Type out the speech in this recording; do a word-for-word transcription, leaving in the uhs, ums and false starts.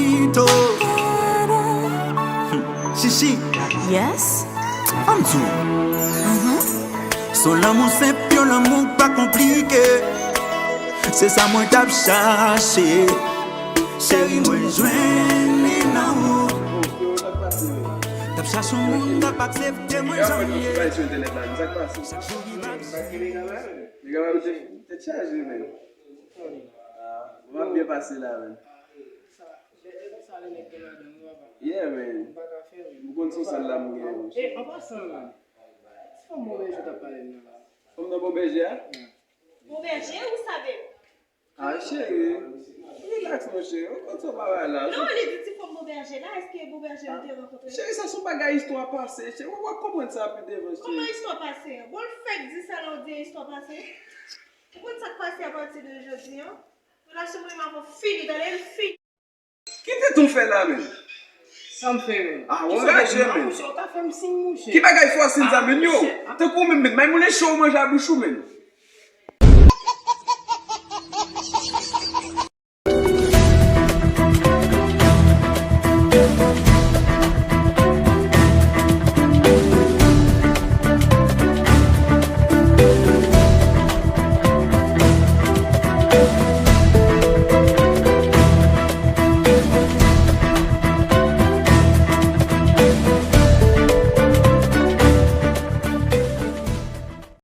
Ito. Chichi. Yes. Ann di w. Son lanmou senp, yon lanmou k pa konplike. Se sa mwen t ap chache. Cheri, mwen jwenn li nan ou. T ap chache yon moun k ap aksepte mwen jan m ye. Chak jou ki pase. Nèg la, tèt chaje, men. Ou ap byen pase la, men. Yeah, man. M konn se sèl la m gen, monchè. An pasan, man. Ti fanm Bon Bèje w t ap pale m nan la. Fanm nan Bon Bèje a? Bon Bèje, ou save? Ah, cheri. Relax, monchè. Ou konn sa w pa wè la. Non, li di ti fanm Bon Bèje la, èske Bon Bèje ou te rankontre? Cheri, sa se yon bagay istwa pase, cheri. W ap konprann sa pi devan, cheri. Kòman istwa pase an? Bon, l fèk di sa la, ou di istwa pase. Ou konn sa k pase apati de jodi an? Relasyon mwen avè w fini, tande, l fini. Ki tenten w fè la, menm? Sa m fè, menm? Ah, w angaje, menm. Monchè, ou ta fè m siy, monchè. Ki bagay fò siy sa, menm, yo? Tankou ou menm, menm, may moulen cho ou manje a bouch ou, menm.